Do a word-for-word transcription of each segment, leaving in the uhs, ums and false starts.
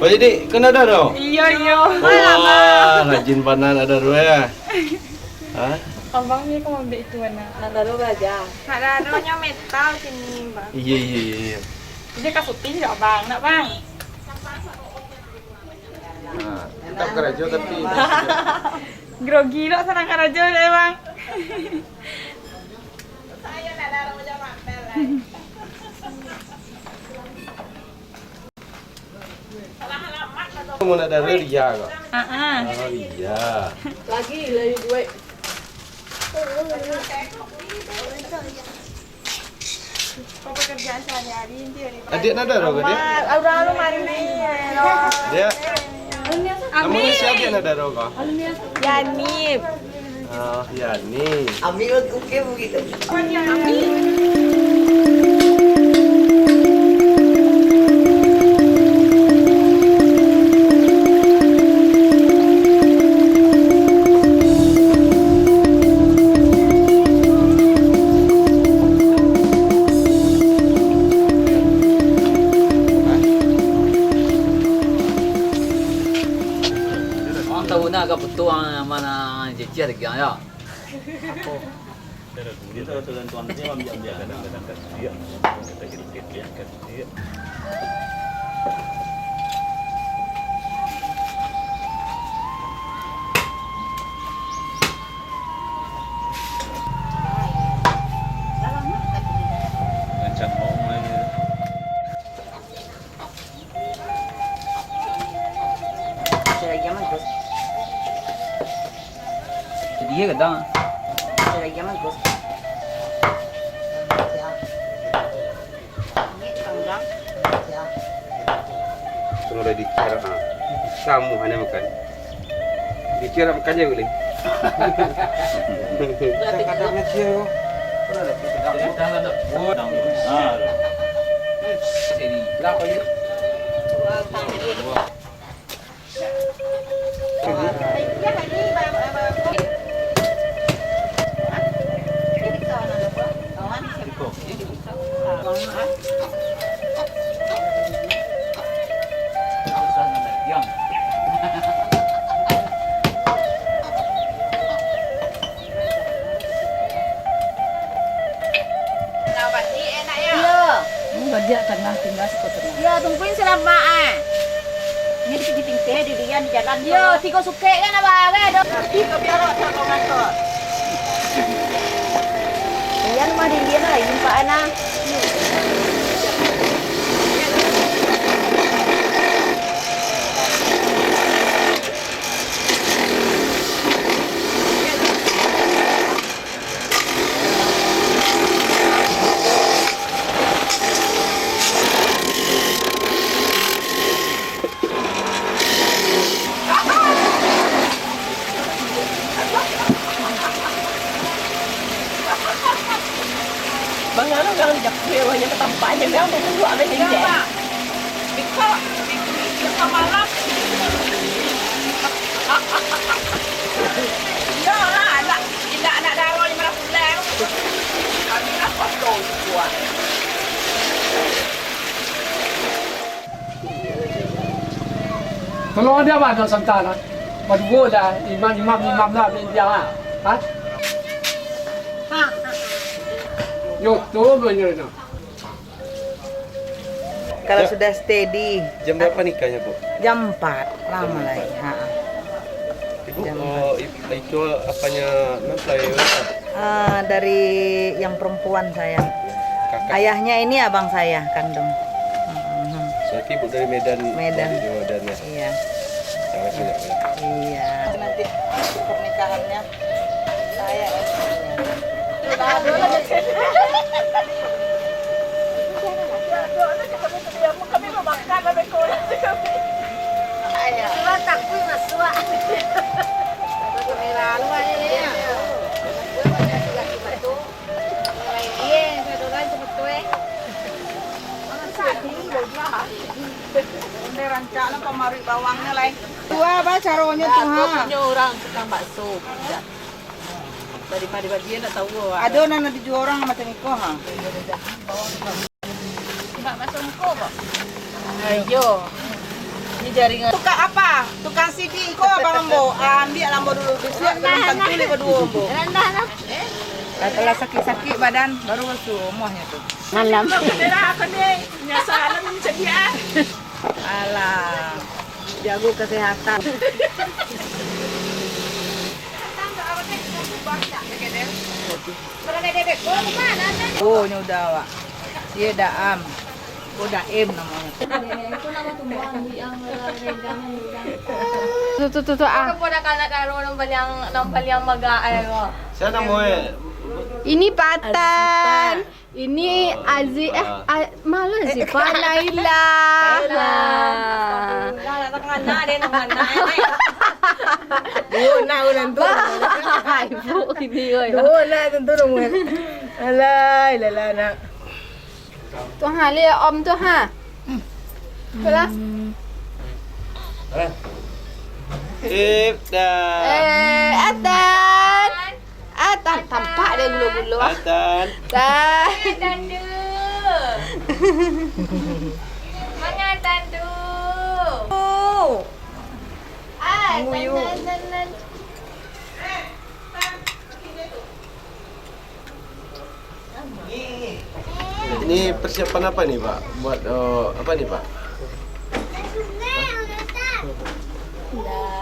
Jadi, kena dah tu? Iyo, iyo. Wah, rajin bana nak daruah, ya? Hah? Abang ni kau ambil itu mana? Nak daruah belajar. Nak daruahnyo metal sini, Bang. Iya, iya, iya, iya. Dia kasih pin dok Abang, nak, Bang? Nah, tetap kerja tapi grogi lo sana kerja deh, Bang. Mau nak darah dia kok? Ah, ah. Oh, iya. Lagi, lagi duit. Pekerjaan sehari-hari, inti dari Adik nak darah kok, Dek? Udah lu mari ni. Dia. Amin. Nama si adik nak darah kok? Yanib. Ah, ya ni. Ami oke begitu. Tahu nak agak betul mana cicir dia ya. Dia tahu tergantung dia ambil-ambil. Kadang-kadang kan dia, kadang-kadang kan dia. Macam mau main. Sudah lagi aman, Bos. Jadi, iya kadang. Sudah lagi aman, Bos. Ya. Ini panggang. Ya. Sudah dikira, ha. Kamu hanya makan. Dikira makan je boleh. Kadang aja. Jadi, berapa ya? Iyo. Ini badiak tangah, tinggal siko tangah. Iyo, tungkuin salamak, ah. Ini di, di pintu, di lian, di jalan. Iyo, tigo sukek kan, abah, abah, doh. Tigo biarok, tigo ngangkot. Lian mah di lian lah, ini Pak Ana. Bang, anu, jangan jak, mewahnya ke tampaknya, jangan buat apa-apa, jangan. Biko, biko, biko malam. Iyo lah, anak, indak anak daro limo ratus bulan. Kami lah foto buat. Tolong dia, Abah, nak santa lah. Baduo dah, imam, imam, imam lah, dia lah. Ha? Yo, tolong dia, dia. Kalau sudah steady. Jam berapa nikahnya, Bu? Jam empat, lama lagi. Ha. Ibu, eh, ip-, itu apanya, nampak ya? Ah, dari yang perempuan saya. Kakak. Ayahnya ini abang saya kandung. Mhm. Berarti Ibu dari Medan, Medan. Dari Medan ya? Iya. Jangan banyak ya. Iya. Nanti pernikahannya. Saya. Rancak lah pamaruik bawangnyo lai. Tua, bah, caronyo tu, ha. Punyo urang tukang bakso. Dari padi-padi ndak tahu, ah. Ado nan dijual urang macam iko, ha. Bak bakso muko, Bak? Ah, iyo. Jaringan. Tukang apa? Tukang C D ko abang ambo. Ah, ambiak lah ambo dulu. Bisuak belum tantu lagi baduo ambo. Randah lah. Lah, kalau sakik-sakik badan, baru rumahnyo tu. Malam. Alah, jago kesehatan. Oh, nyo udah, Wak. Dia Daam. Oh, Daem namonyo. Tu, tu, tu, tu, ah. Keponakan nak taruh nang paling, nang paling magak, eh, Wak. Siapa nama, eh? Ini Patan. Ini Aziz, eh, ah, malah si Pak Naila. Naila. Astagfirullah, nak tangana deh, nak mana, eh. Duo nak urang tu. Ibu ini, oi. Duo nak tentu dong, eh. Alah, ilah lah, nak. Tu ha, lihat Om tu ha. Tu lah. Sip, dah. Eh, Atan. Ah, tam-, tampak dia gulo-gulo. Atan. Tan. Tandu. Manga Tandu. Oh. Ah, Tandu. Ini persiapan apa nih, Pak? Buat, eh, apa nih, Pak?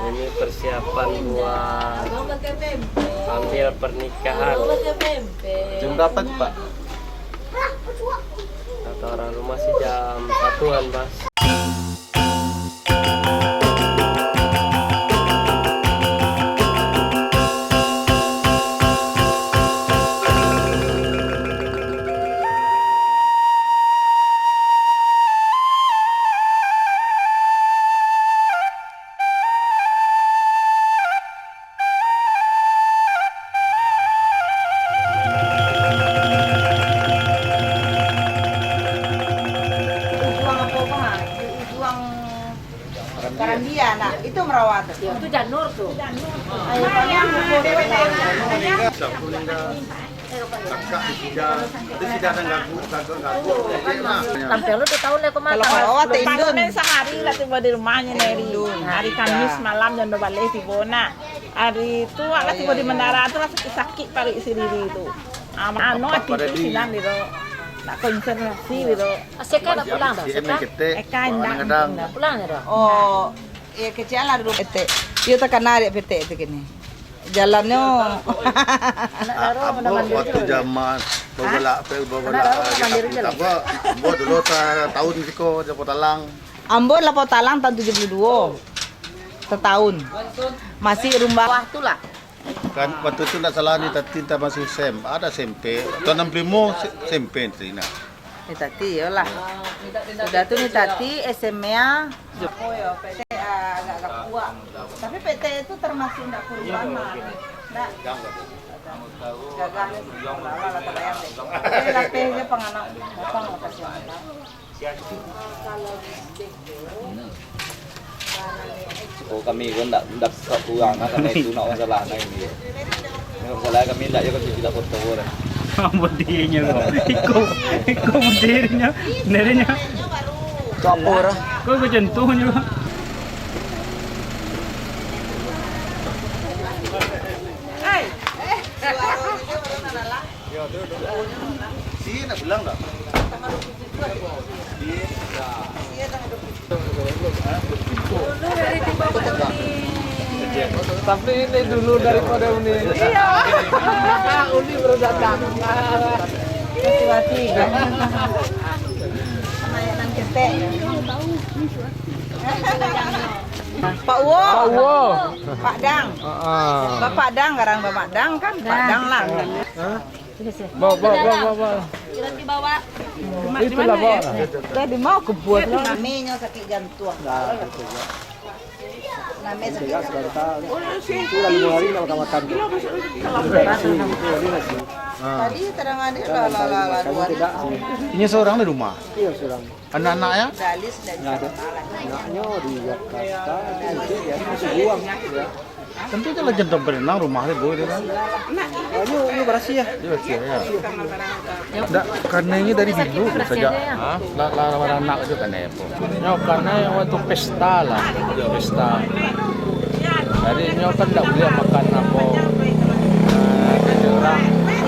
Ini persiapan buat ambil pernikahan. Jam berapa tuh, Pak? Kata orang rumah sih jam satuan, Bang. Ujuang apo ko, ha? Ujuang karambia, nah, itu marawa tu. Itu janur tu. Ayo, kalian buku dia. Kakak di sida, di sida nan gagu, gagu, gagu. Tampil lu dua tahun lah, kok. Kalau marawa, tendun. Sahari lah tibo di rumahnyo, Neri. Hari Kamis malam jam dua baleh tibo, nah. Hari tu, lah tibo di bandara tu, lah sakik-sakik paruik siriri tu. Ah, mano ati tu sinan diro. Nak konsentrasi diro. Aseka nak pulang dah, Aseka? Eka indak. Pulang dah. Oh, iyo, kecek lah dulu. Etek. Iyo takana dek petek tu kini. Jalannyo. Ambo waktu zaman babalak, babalak, ambo dulu satahun siko di Lapo Talang. Ambo Lapo Talang tahun tujuh puluh dua. Satahun. Masih rumah. Wah, tu lah. Kan, waktu tu ndak salah ni, Tati entah masih S M A, ada S M P. Tahun enam puluh lima, S-, S M P ni, nah. Ni Tati, iyolah. Sudah tu ni Tati, S M A. Apo yo, P T A agak-agak kuat. Tapi P T A tu termasuk ndak kurang lama. Ndak. Gagah. Lah, lah, tabayang deh. Jadi, lapeh je panganak. Gampang lah, kasihan. Oh, kami ko ndak, ndak kurang lah, karena itu nak masalah nah ini. Nak masalah kami ndak, yo, kami tidak foto lah. Bodinyo ko. Iko, iko bodinyo. Derinyo. Campur lah. Ko, ko contohnyo. Hai. Si nak pulang tak? Tapi ini dulu daripada Uni. Iya. Uni baru datang. Hati-hati. Pak Uwo. Pak Uwo. Pak Dang. Heeh. Bapak Dang, garang Bapak Dang kan? Pak Dang lah. Hah? Bawa, bawa, bawa, bawa, bawa. Itulah, bawa. Tadi mau ke buat. Namenyo sakik jantuang. Nah, itu ya. Name sakit jantuang. Itu lalu lari nak makan-makan. Ah. Tadi terang ada lah, lah, lah, lah, dua hari. Ini seorang di rumah? Iya, seorang. Anak-anaknya? Dalis dari sana lah. Anaknya di Jakarta, itu dia masih buang, ya. Tentu sajo lah jantan berenang rumah tu, Bu, tu kan. Nak, Ayo, ayo barasiah. Iyo, siap, ya. Ndak, karena ini dari dulu tu saja. Ha? Lah, lah, lah baranak tu kan, eh, Bu. Nyo, karena waktu pesta lah, pesta. Jadi, nyo kan ndak buliah makan apo, eh,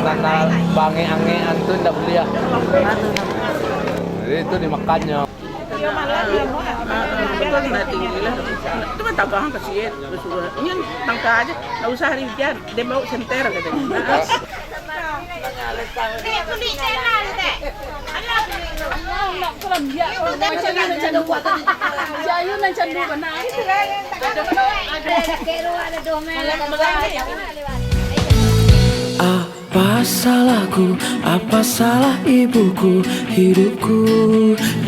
orang nan bangek-angekan tu ndak buliah. Jadi, itu dimakannyo. Iyo, malah dia buat. Ah, ah, betul, nanti gila. Itu kan tagah kasihan, basuruh. Ini tangka aja, nggak usah hari hujan. Dia mau senter katanya. Ah. Ah. Apa salahku, apa salah ibuku, hidupku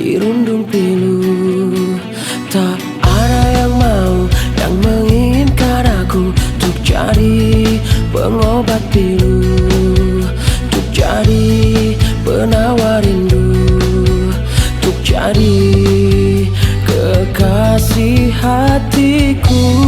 dirundung pilu. Tak ada yang mau, yang menginginkan aku untuk jadi pengobat pilu, untuk jadi penawar rindu, untuk jadi kekasih hatiku.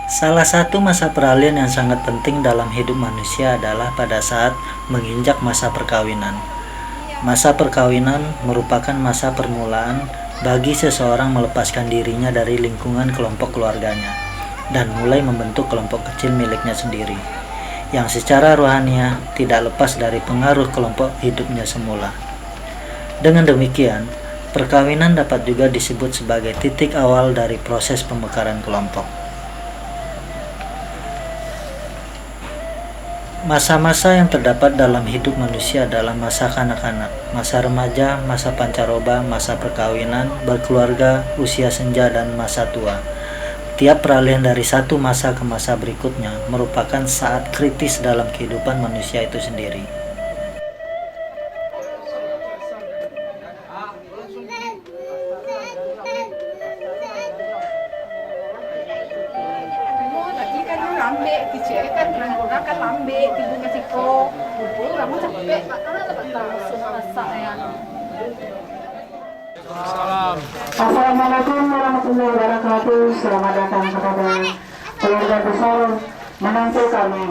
Salah satu masa peralihan yang sangat penting dalam hidup manusia adalah pada saat menginjak masa perkawinan. Masa perkawinan merupakan masa permulaan bagi seseorang melepaskan dirinya dari lingkungan kelompok keluarganya dan mulai membentuk kelompok kecil miliknya sendiri, yang secara rohaniah tidak lepas dari pengaruh kelompok hidupnya semula. Dengan demikian, perkawinan dapat juga disebut sebagai titik awal dari proses pemekaran kelompok. Masa-masa yang terdapat dalam hidup manusia adalah masa kanak-kanak, masa remaja, masa pancaroba, masa perkawinan, berkeluarga, usia senja, dan masa tua. Tiap peralihan dari satu masa ke masa berikutnya merupakan saat kritis dalam kehidupan manusia itu sendiri. Tadi kan dia lambek, kecil kan, kurang-kurang kan lambek, tidur kat siko. Urang capek, tak tahu nak tak tahu, semua masak ya. Assalamualaikum warahmatullahi wabarakatuh. Selamat datang kepada keluarga besar menantu kami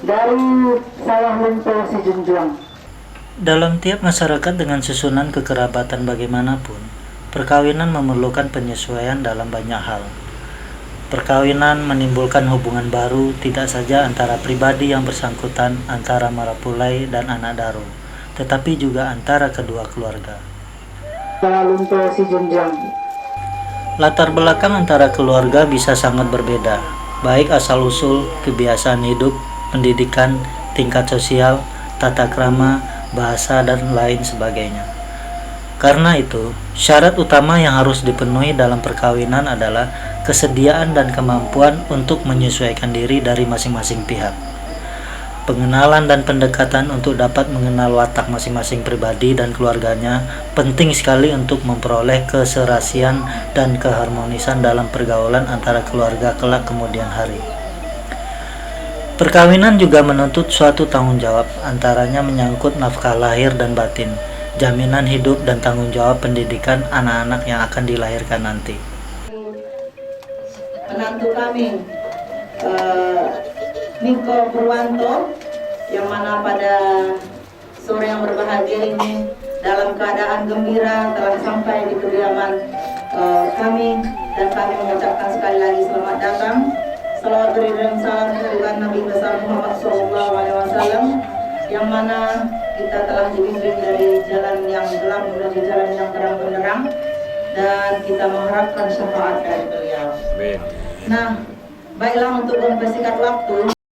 dari Sawah Lunto Sijunjuang. Dalam tiap masyarakat dengan susunan kekerabatan bagaimanapun, perkawinan memerlukan penyesuaian dalam banyak hal. Perkawinan menimbulkan hubungan baru tidak saja antara pribadi yang bersangkutan, antara marapulai dan anak daro, tetapi juga antara kedua keluarga. Sawah Lunto Sijunjuang. Latar belakang antara keluarga bisa sangat berbeda, baik asal-usul, kebiasaan hidup, pendidikan, tingkat sosial, tata krama, bahasa, dan lain sebagainya. Karena itu, syarat utama yang harus dipenuhi dalam perkawinan adalah kesediaan dan kemampuan untuk menyesuaikan diri dari masing-masing pihak. Pengenalan dan pendekatan untuk dapat mengenal watak masing-masing pribadi dan keluarganya penting sekali untuk memperoleh keserasian dan keharmonisan dalam pergaulan antara keluarga kelak kemudian hari. Perkawinan juga menuntut suatu tanggung jawab, antaranya menyangkut nafkah lahir dan batin, jaminan hidup dan tanggung jawab pendidikan anak-anak yang akan dilahirkan nanti. Menantu kami, eh, Niko Purwanto, yang mana pada sore yang berbahagia ini dalam keadaan gembira telah sampai di kediaman, eh, kami, dan kami mengucapkan sekali lagi selamat datang. Salawat beriring salam kehadiran Nabi besar Muhammad sallallahu alaihi wasallam, yang mana kita telah dibimbing dari jalan yang gelap menuju jalan yang terang benderang, dan kita mengharapkan syafaat dari beliau. Amin. Nah, baiklah, untuk mempersingkat waktu,